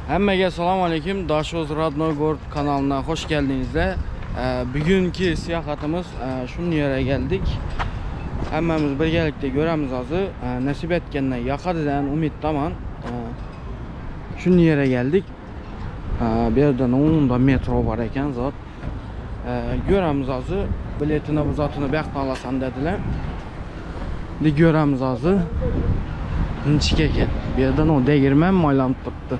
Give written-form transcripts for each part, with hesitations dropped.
Hemmege salam aleýkum. Daşoguz Rodnoy Gorod kanalyna hoş geldiňizler. Bugünkü syýahatymyz şun ýere geldik. Hemmemiz birgelikde göremiz azy. Nesip etgende ýakady diýen umytdaman. Şun ýere geldik. Bu ýerden onda metro bar eken zat. Göremiz azy. Biletini bu zatyny bähde alasan dediler. Indi göremiz azy. Niçik eken. Bu ýerden o degirmen mi aýlanyp durupdy.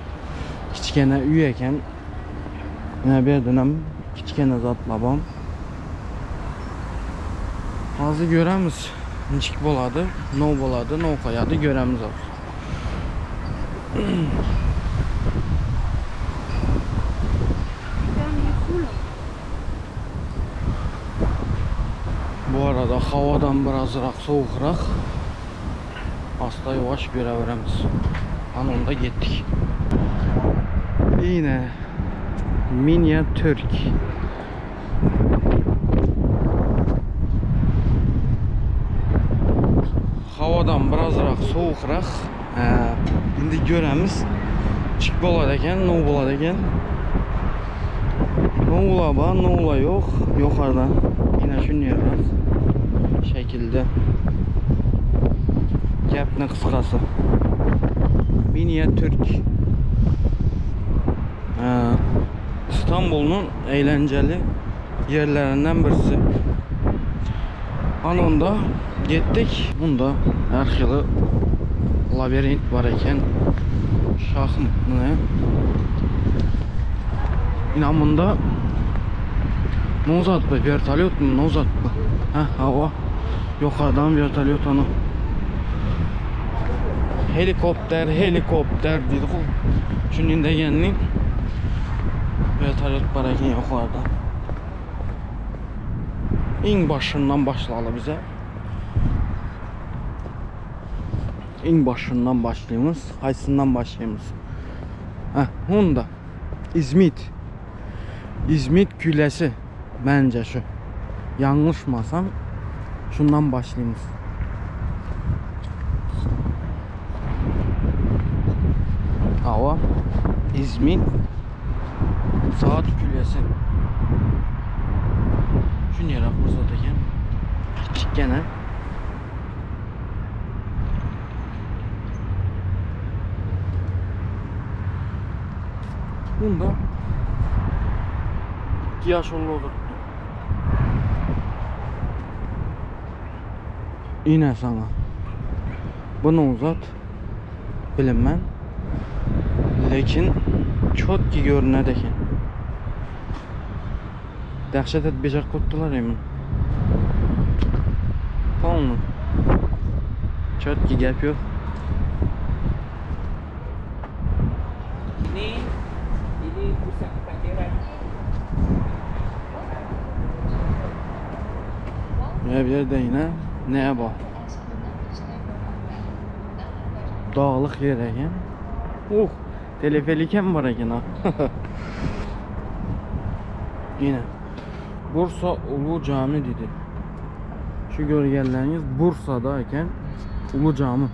Kiçkene üý eken. Ine bu ýerden hem kiçkene zatlar bar. Azy göremiz. Niçik bolady, no bolady, no okaýady göremiz azy. Bu arada havadan birazrak soğukrak. Asta yavaş göreveremiz. Ana onda gittik. Yine Miniatürk. Havadan birazrak soğukrak. Indi göremiz. Çik bolar eken, ne bolar eken. Ne ola bar, ne ola yok. Yukarıdan. Yine şunýarrak şekilde. Gapni kysgasy. Miniatürk. İstanbul'un eğlenceli yerlerinden birisi. Ana onda gittik. Bunda her xili labirent var eken. Şahmat ne? İnan bunda ne uzat bu? Vertolyot mu? Ne uzat bu? Ha, hava. Yukarıdan vertolyot onu. Helikopter, helikopter dedi. Şunun degenini vertolyot var eken yukarıda. İň başından başlalı bize. İň başından başlayımız. Haysından başlayımız? Heh, Honda. İzmit. İzmit Külesi. Bence şu. Yanlışmasam şundan başlayımız. Hava. İzmit Saat Külesi. Şu nere fırsat eken? Kiçik gene. Bunda 2 yaş olur. Yine sana. Bunu uzat. Bilinmem. Lekin çok ki görünedi eken. Dehşet et becek kuttular emin. Polny. Çok ki gap yok. Ini ini pusat pentadbiran. Ya bir yerde yine neye bak. Dağlık yer eken. Uh, teleferik hem var eken ha. Yine Bursa Ulu Cami dedi. Şu görgenleriniz Bursa'da eken Ulu Cami.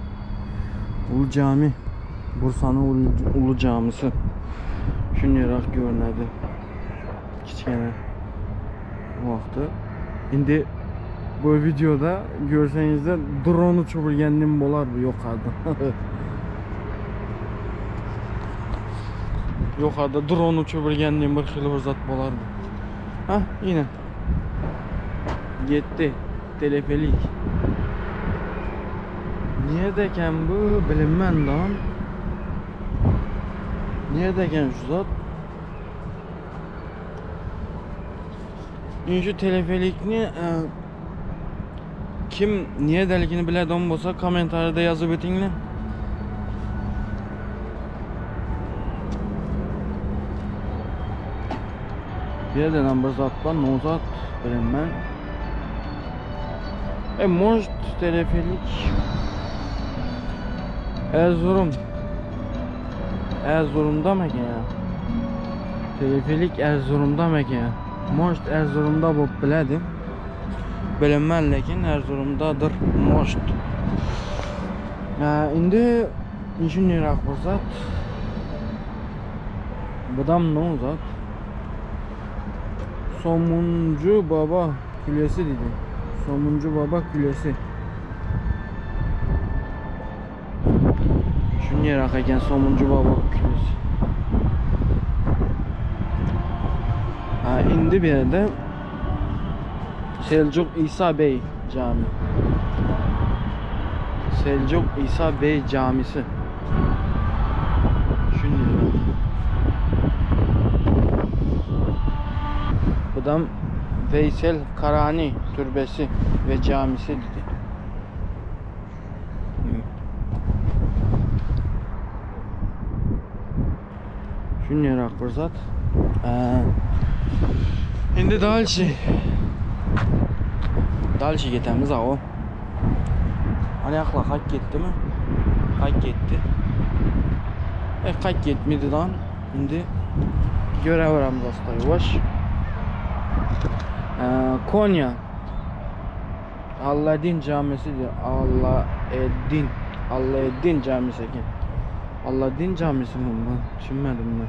Ulu Cami. Bursa'nın Ulu, Ulu Camisi. Şunyarak görünedi. Kiçkene vaqti. Indi bu videoda görseniz de drone uçurganım bolar bu yukarıda. Yukarıda drone uçurganım bir xil bir zat bolar bu. Ha yine. Gitti. Telefelik. Niye bu bilinmem lan. Niye şu zat? Şimdi şu telefelikni kim niye delikini bileden bolsa kommentarda yazıp ötüňle. Bir yerden bir zat var, ne zat bilinmem. Может telefelik Erzurum. Erzurum'da mı ya? Telefelik Erzurum'da mı ya? Может Erzurum'da bu biledim. Bilinmem lekin Erzurum'dadır может. Ya indi inşunnirak bir zat. Budam ne zat? Somuncu Baba Kulesi dedi. Somuncu Baba Kulesi. Şunýerak eken Somuncu Baba Kulesi. Ha, indi bir ýerde Seljuk İsa Bey Cami. Seljuk İsa Bey Camisi. Şunýerak. Budam Veysel Karani Türbesi ve Camisi dedi. Şunýerak bir zat. Indi dalşi. Dalşi getemiz awo. Anýakla kaýt getdimi? Kaýt getdi. E kaýt getmedi dan. Indi göreweremiz asta ýuwaş. Konya. Allaeddin camisi diýýär. Allaeddin. Allaeddin camisi eken. Allaeddin camisi mi bu? Düşünmedim men.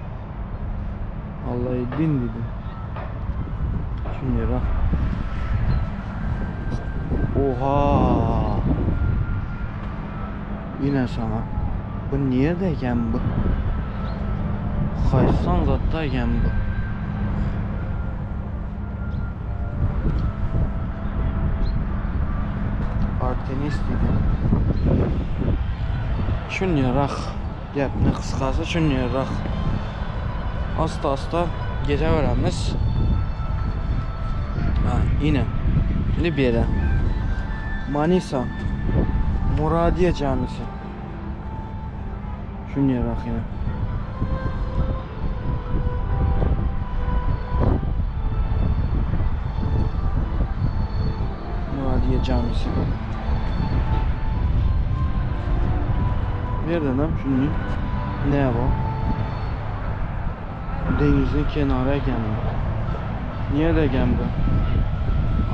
Allaeddin diýdi. Şunýera. Oha! Ine saňa. Bu nirde eken bu? Haýsan zatda eken bu? Artemis diýdi. Şunýerak. Gepni gysgasy şunýerak. Asta-asta geçeweremiz. Ha, ine. Indi bere. Manisa Muradiye Camisi. Şunýerak ine. Muradiye Camisi. Nereden şunu? Ne bu? Denizin kenarı eken bu. Niye eken bu?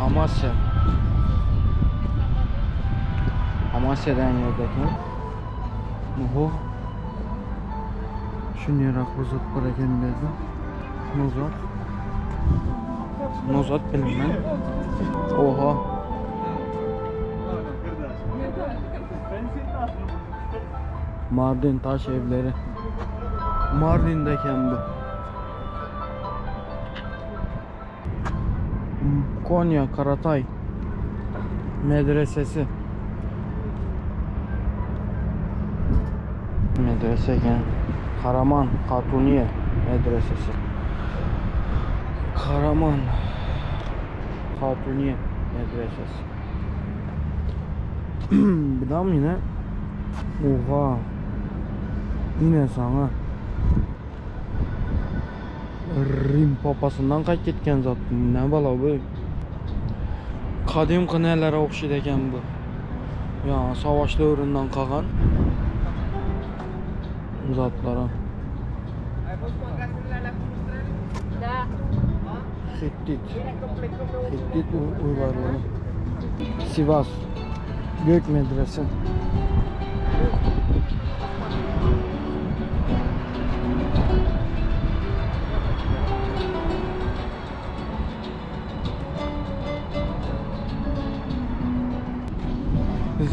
Amasya. Amasya'dan yerdeki. Oho. Şunýerak bir zat bar eken bu ýerde. Nozat. Nozat bilinmän. Oha. Mardin taş evleri. Mardin'de eken bu. Konya Karatay Medresesi. Medrese eken. Karaman Hatuniye Medresesi. Karaman Hatuniye Medresesi. Budam ine. Oha. Ine saňa. Rim papasyndan gaýyp gitgen zat. Ne bala bu? Kadimki nelere okşaýdy eken bu. Ya savaş döwründen kalan zatlara. Hittit. Hittit uygarlığı. Sivas. Gök Medrese.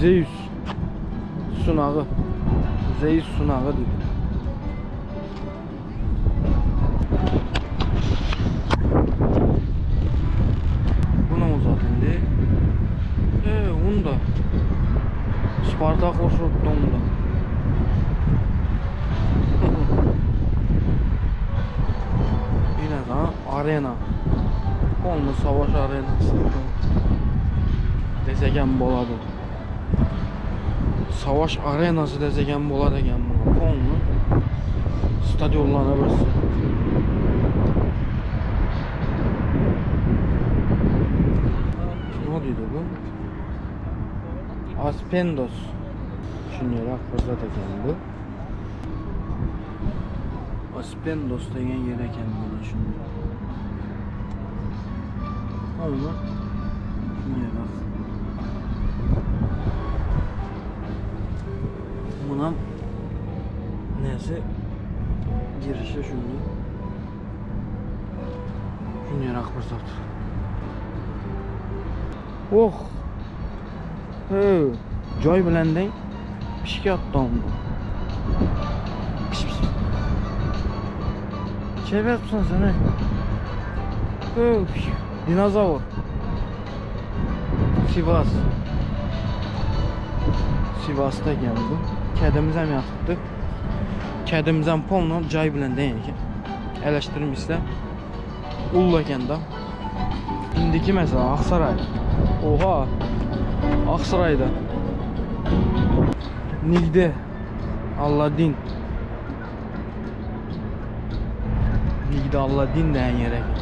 Zeus sunağı. Zeus sunağı dedi. Bu ne uzat indi? Onu da. Spartak oşurttu onu da. Yine daha arena. Onlu savaş arenası. Desek boladı. Savaş arenası desek boladı eken bunu. Onlu stadionlara burası. Ne oluyordu bu? Aspendos. Şunýerak fırsat eken bu. Aspendos degen yer eken bu şimdi. Ama şunýerak. Buna neyse girişe şimdi. Şunýarak bir zat. Oh! Höw! Joý bilen deň pişik ýatdy onda. Piş piş. Çeberipsiň sen ey. Höw! Dinozawr. Sivas. Sivasda eken bu. Kedimiz hem ýatypdy. Kedimiz hem polno jaý bilen deň eken. Eleştirmişler. Ully eken da. Indiki mesela Aksaray. Oha. Aksarayda. Nigde. Alladin. Nigde Alladin diýen ýer eken.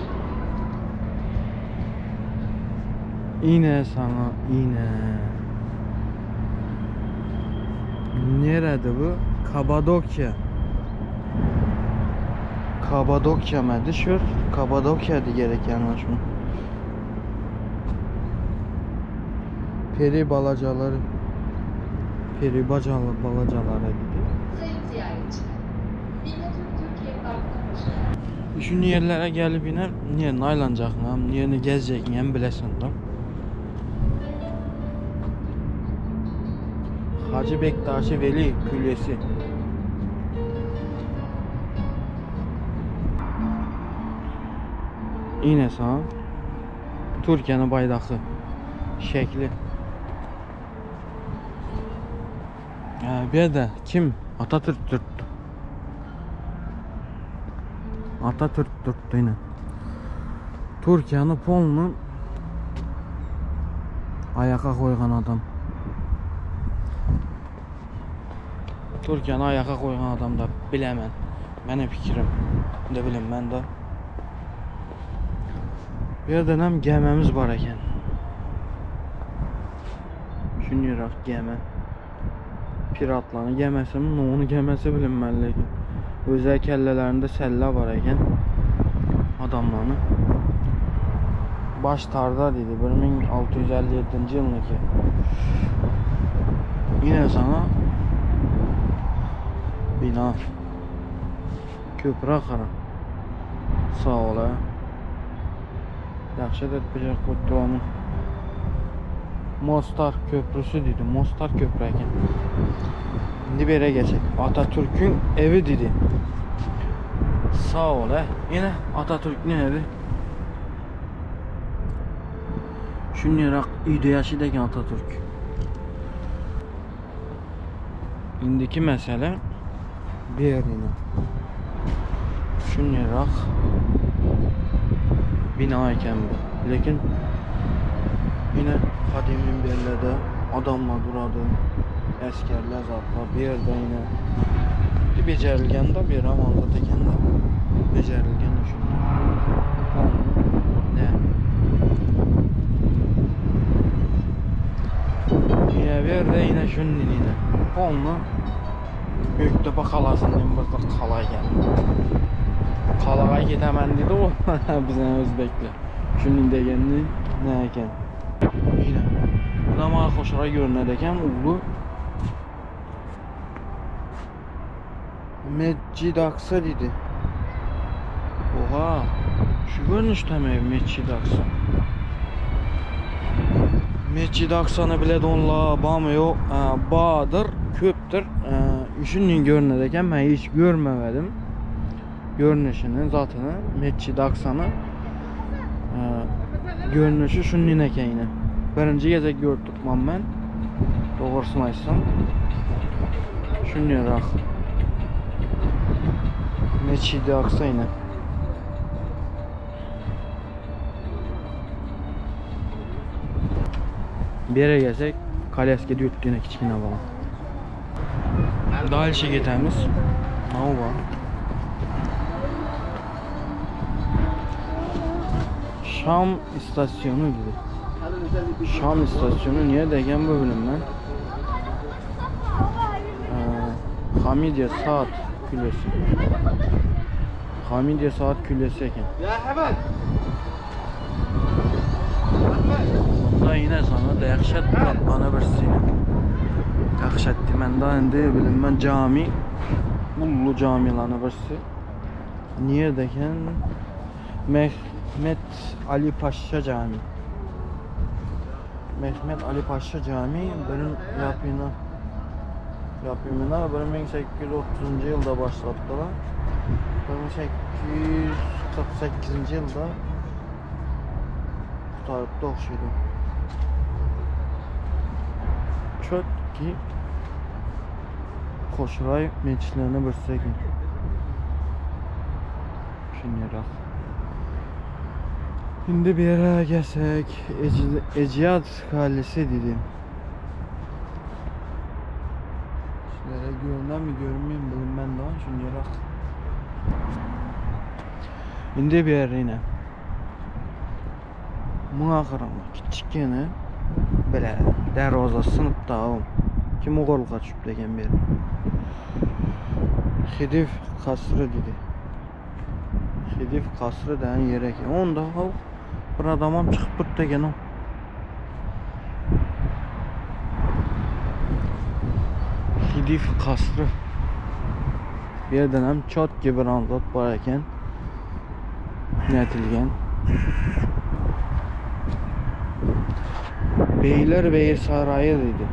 Ine sana ine. Nerede bu? Kapadokya. Kapadokya mı? Düşür. Kapadokya gerek yanlış mı? Peri balacaları. Peri bacalı balacalara gidiyor. Sayın ziyaretçiler, Minyatür Türkiye Parkı'na hoş geldiniz. Şu yerlere gelip yine niye aylanacak, niye ne gezecek, niye bilesen da. Hacı Bektaşi Veli Külliyesi. Yine sana Türkiye'nin bayrağı şekli. Bir de kim? Atatürk dürttü. Atatürk dürttü yine. Türkiye'nin polunu ayaka koygan adam. Türkiye'ni ayaka koygan adam da bilemem. Benim fikrim. Ne bileyim ben de. Bir dönem gemimiz var eken. Şunyarak gemi. Piratların gemisi mi, onun gemisi bilinmeli lekin. Özel kellelerinde selle var eken. Adamlarını. Baş tarda dedi 1657 yılındaki. Yine sana bina. Köprü akara. Sağ ol ha. Dəhşət etməyəcək qoyduramın. Mostar köprüsü dedi. Mostar köprü eken. İndi bir yere geçek. Atatürk'ün evi dedi. Sağ ol he. Yine Atatürk'ün evi. Şunyarak uyda yaşaydı eken Atatürk. İndiki mesele bir yerine. Şunyarak bina eken bu. Lekin yine kadim minberlerde adamlar duradı. Əsgərlər zatlar bir yerdə yine becərilgən də bir amanzat ekan da becərilgən de şunlar. Ne? Yine bir yerdə yine şunun yine. Polnu Göktepe kalasının burada kala ekan. Kalağa getämän dedi o bizning o'zbeklar. Shuning degani ne ekan? Yine. Bu da maňa hoşra görünedi ekan ulu. Mescid Aksa dedi. Oha. Şu görünüşte mi Mescid Aksa? Mescid Aksa'nı bile donla bamı yok. Bağdır, köptür. Şunun görünedi ekan ben hiç görmemedim. Görünüşünün zatını Mescid Aksa'nı görünüşü şunun ekan yine. Birinci gezek gördük ben. Doğrusunu aytsam. Şunyarak. Mescid-i Aksa yine. Bir yere gelsek Kalyaska yurtdu yine kichkina bola. Дальше ketamiz. Nima Şam istasyonu dedi. Şam istasyonu niye degan bu bilinmez. Hamidiye Saat Kulesi. Hamidiye Saat Kulesi ekan. Bunda yine sana dəhşət bana bir seni. Dəhşətli. Mən də indi bilinmən cami, Ullu camilarını birisi. Niye deken? Mehmet Ali Paşa Cami. Mehmet Ali Paşa Cami benim yapımına yapımına 1830 yılda başlattılar. 1848 yılda kurtarıp okşuydu. Çöt ki Koşuray meclislerine börsek. Şunyarak. Şimdi bir yere gelsek Eciyat Kalesi dedi. Şunlara görünen mi görünmüyor bilinmem daha şunyarak. Şimdi bir yere yine. Buna axırında kiçikgene belə darvaza sınıp da kim oğurluğa düşüb degen bir. Xediv kasrı dedi. Xediv kasrı denen yere ki. Onda bir adamam çıxıb durdu degen o. Xediv kasrı. Bir yerden hem çat gibi ranzat var eken. Netilgen. Beylerbeyi Sarayı dedi.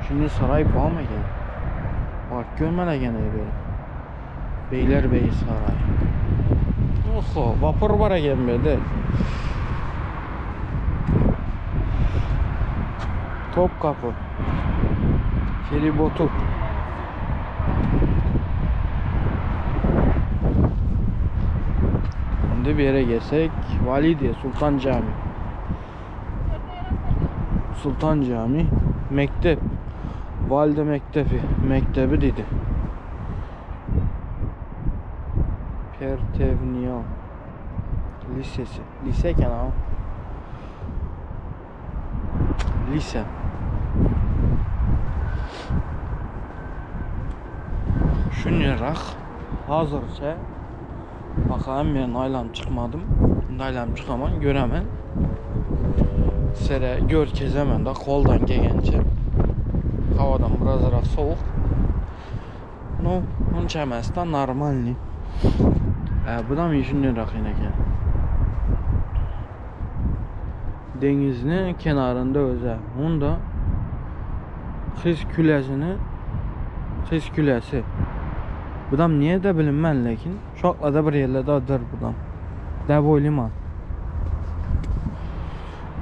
Şimdi saray var mı eken? Bak görmene gene böyle. Beylerbeyi Sarayı. Oho, vapur var eken böyle. Topkapı. Feribotu. Şimdi bir yere gelsek Valide Sultan Cami. Sultan Cami Mektep. Valide Mektebi. Mektebi dedi. Pertevniyan Lisesi. Lise ha. Lise. Şunyarak hazırca Bakalım ben aylanıp çıkmadım. Şimdi aylanıp çıkamam göremem. Sere gör kezemem da koldan gelgence. Havadan biraz soğuk. No, uncha emas da normalni. Bu da mı şunyarak yine Denizin kenarında özel. Onda Xiz küləsini Xiz küləsi. Bu da niyə də bilinmən lakin Uşaqlarda bir yerlərdə adır bu da. Dəboy liman.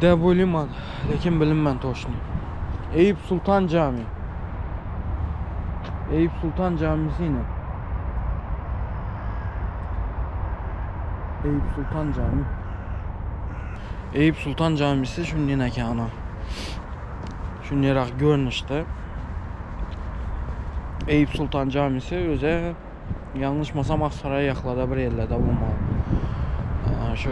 Dəboy liman. Lakin bilinmən toşni. Eyüp Sultan Camii. Eyüp Sultan Camisi yine. Eyüp Sultan Camii. Eyüp Sultan Camisi şimdi yine ana. Şunyarak görünüşte. Eyüp Sultan Camisi öze yanlışmasam Aksaray yaxlarda bir yerlərdə olmalı. Şu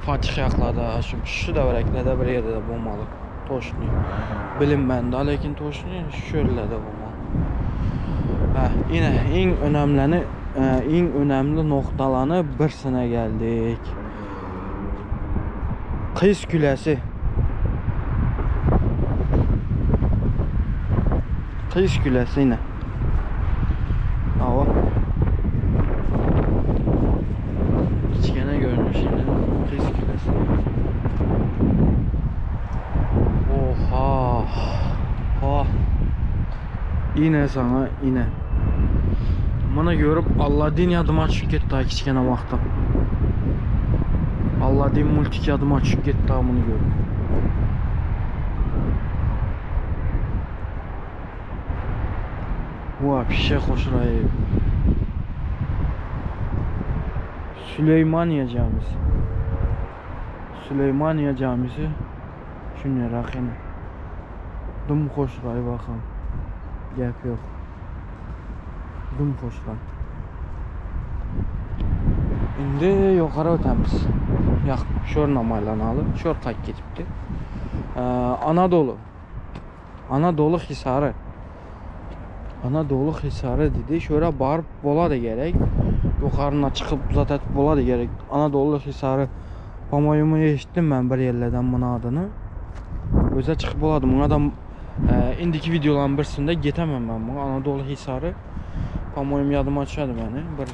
Fatih yaxlarda, şu şu dövrəklərdə bir yerdə də olmalı. Toşni. Bilinməndi, lakin toşni şu yerlərdə olmalı. Hə, yine en önemlini, en önemli noktalarını birisine geldik. Kız Kulesi. Kız Kulesi yine. Hava. Kiçkene görünüş yine. Kız Kulesi. Oha. Ha. Yine sana yine. Bunu görüp Aladdin yadıma düşüp getdi ha kiçkene vaxtım. Aladdin multik yadıma düşüp getdi ha bunu görüp. Вообще xoşlayır. Süleymaniye Camisi. Süleymaniye Camisi. Şunyarak yine. Dım xoşlayır baxın. Gap yox. Dım xoşlayır. İndi yuxarı ötəmiz. Yax, şorla maylanalı. Şor tak getibdi. Anadolu. Anadolu Hisarı. Anadolu Hisarı dedi. Şöyle barıb bola da gerek. Yuxarına çıxıb zaten bola da gerek. Anadolu Hisarı. По-моему, eşitdim mən bir yerlərdən bunun adını. Özə çıxıb boladı. Buna da indiki videoların birisində getəməm mən buna. Anadolu Hisarı. По-моему, yadıma düşədi məni. Bir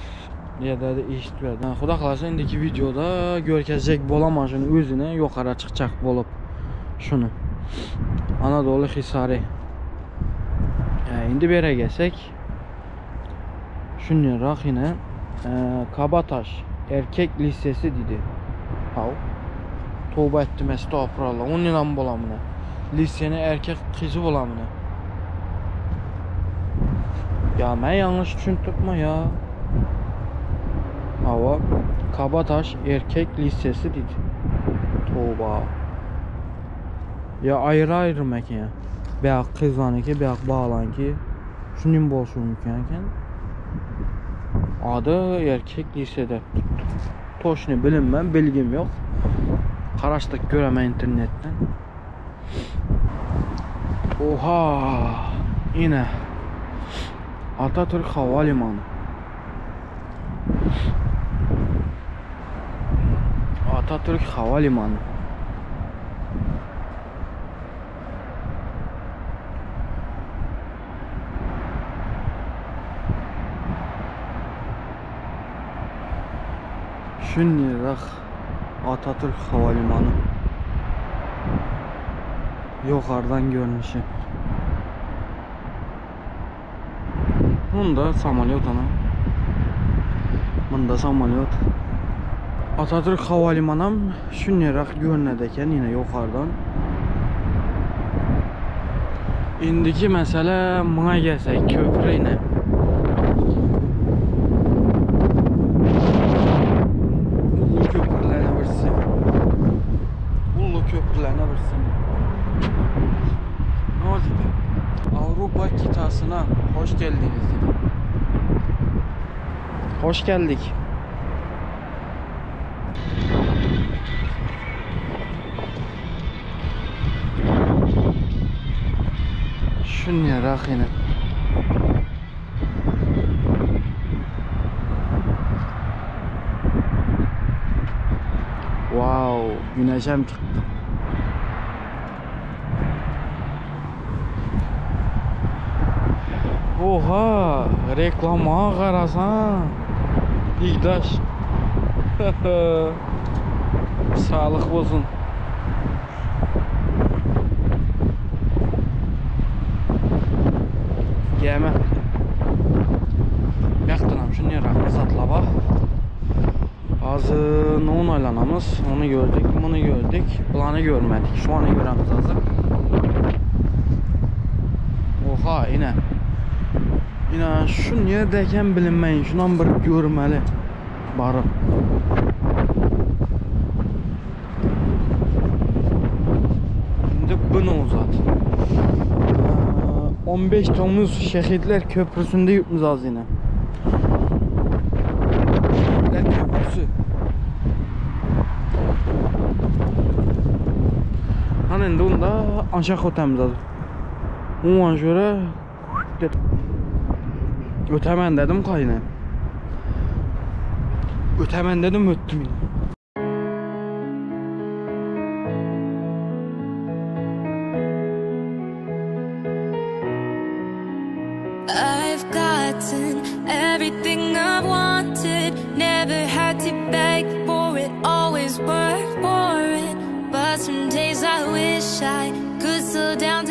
Ýerde eşitmedim. Xuda xalasa indiki videoda görkezjek bolaman şunu özüne ýokara çykjak bolup şunu. Anadolu Hisarı. Indi bere gelsek şundan yine Kabataş erkek lisesi dedi. Hav. Tövbe ettim estağfurullah. Onun inan bolamına. Liseni erkek kızı bolamına. Ya ben yanlış düşündüm ya. Hava Kabataş erkek lisesi dedi. Tövbe. Ya ayrı ayrı məkən. Bəyaq qızlanınki, bəyaq bağlanki. Şunun bolşu mümkün eken. Adı erkek lisede. Toşni bilinmem, bilgim yok. Qaraşdık görəmə internetdən. Oha! Yine Atatürk Havalimanı. Atatürk Havalimanı. Şunnirak Atatürk Havalimanı. Yukarıdan görünüşü. Bunda samolyot ana. Bunda samolyot. Atatürk Havalimanı şunnirak görünedi eken yine yukarıdan. İndiki məsələ buna gəlsək köprü ilə. Ulu köprülərə birisi. Ulu köprülərə birisi. Ne oldu dedi? Avrupa kitasına hoş geldiniz dedi. Hoş geldik. Şunnirak yine. Wow, güneşem çıktı. Oha, reklama qarasan. İgdaş. Sağlık olsun. Gəlmə. Yaxdanam şunu raqmı satıla bax. Azı nə onaylanamız, onu gördük, bunu gördük, planı görmədik. Şu anı görəmiz azı. Oha, yine. Yine şu niyədəkən bilinməyin, şundan bir görməli barıb. İndi bunu uzat. 15 Temmuz Şehitler Köprüsü'nde yutmuz az yine. Şehitler Köprüsü. Hani indi onda aşağı ötəmiz az. Ona görə ötəmən dedim qayına. Ötəmən dedim ötdüm yine. I've gotten everything I wanted, never had to beg for it, always worked for it. But some days I wish I could slow down.